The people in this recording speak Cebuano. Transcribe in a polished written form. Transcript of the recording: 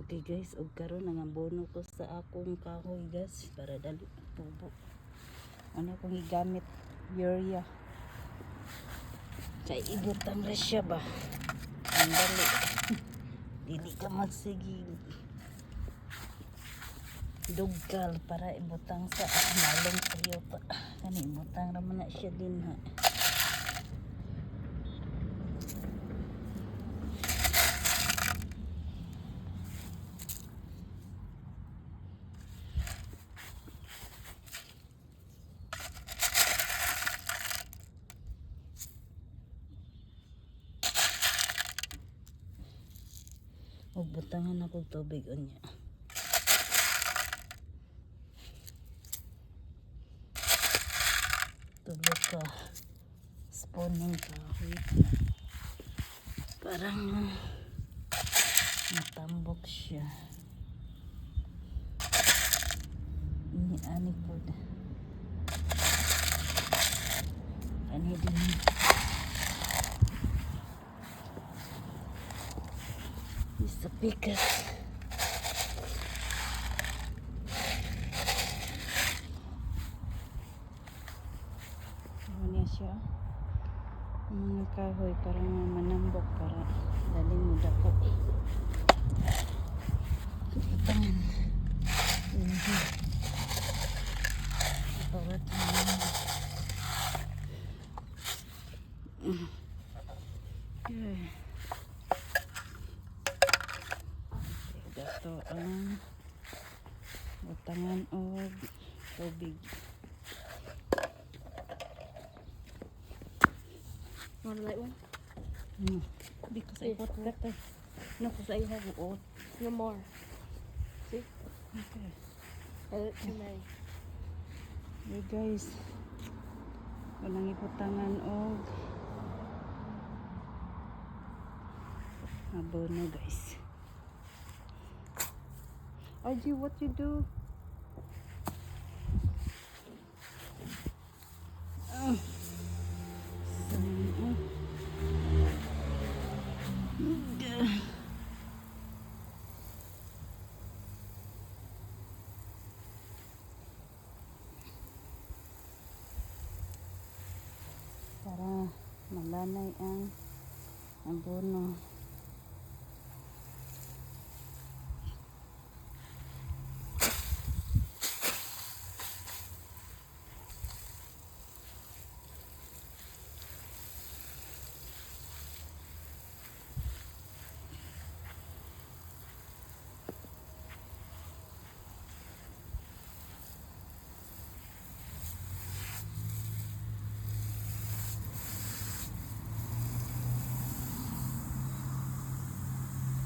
Okay guys, og karon nangabono ko sa akong kahoy, guys, para dali tubo. Ano akong gigamit? Urea. Kay ibutang ra siya ba? Ang dali. Dili ka magsige dugkal para ibutang sa malong sa yuta. Kani ibutang ra man na siya din ha. Ug butangan ako og tubig unya. Tulo ka spoon ng kahoy. Parang matambok siya. Ini ani pod. Ani din. Sa pikas. Ano niya siya? Ang mga kahoy para nga manambok, para dali mo dako. Butangan. Bawat. Okay. Dato ang butangan og tubig. Want a light one? Because I put water. No, because I have oat. No more. See? Okay. I lit too many. Hey guys. Walang ibutangan og abono, guys. RG, what you do? Ah. So. Gah. Para malanay ang abono.